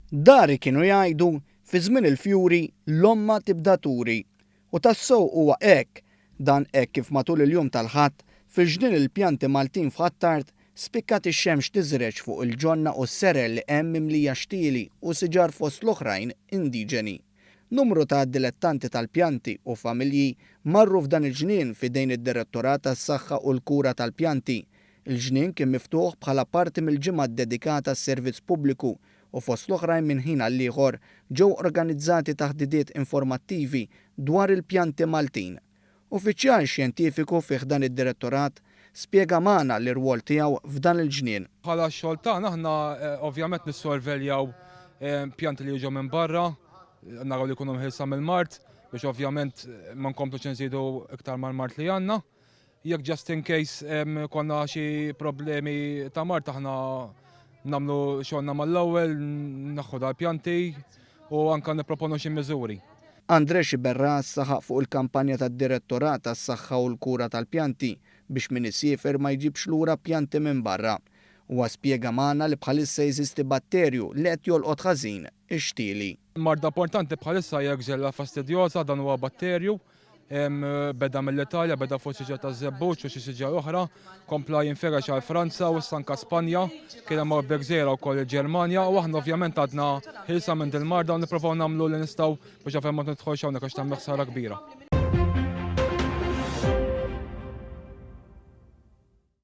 Dari kienu jgħidu, fi żmien il-fjuri, l-omma tibda turi. U tassew huwa hekk. Dan hekk kif matul il-jum tal-Ħadd, fil-ġnien il-pjanti Maltin f'Ħ'Attard, spikkat ix-xemx tiżreġ fuq il-ġonna u s-serer li hemm mimlija xtieli u siġar fost l-oħrajn indiġeni. Numru ta' dilettanti tal-pjanti u familji marru f'dan il-ġnien f'idejn id-Direttorat għas-Saħħa u l-Kura tal-Pjanti. Il-ġnien kien miftuħ bħala parti mill-ġimgħa ddedikata għas-servizz pubbliku u fost l-oħrajn minn ħin għall-ieħor ġew organizzati taħdidiet informattivi dwar il-pjanti Maltin. Uffiċjal xjentifiku fi ħdan id-Direttorat spjega magħna l-irwol tiegħu f'dan il-ġnien. Bħala x-xogħol tagħna aħna ovvjament nissorveljaw pjanti li jiġu minn barra, naraw li jkunu mħilsa mill-mard biex ovvjament ma nkomplux inżidu iktar mal-mard li għandna. Jekk just in case konna xi problemi ta' mard aħna nagħmlu xogħolna mal-ewwel, naħħu dal-pjanti u anke nipproponu xi miżuri. André Sciberras saħaq fuq il-kampanja tad-Direttorat għas-Saħħa u l-Kura tal-Pjanti biex min isiefer ma jġibx lura pjanti minn barra. Huwa spjega magħna li bħalissa jeżisti batterju li qed jolqot ħażin ix-xtieli. Marda importanti bħalissa hija Xylella fastidiosa, dan huwa batterju Beda mill-Italja, beda fuq siġar taż-żebbuġ u xi siġar oħra, kompla jinfirex għal Franza u issa anka Spanja, kien hemm outbreak żgħira wkoll il-Ġermanja u aħna ovvjament għadna ħilsa minn din marda u nipprovaw nagħmlu li nistgħu biex ovvjament ma nidħolx hawnhekk għax tagħmel ħsara kbira.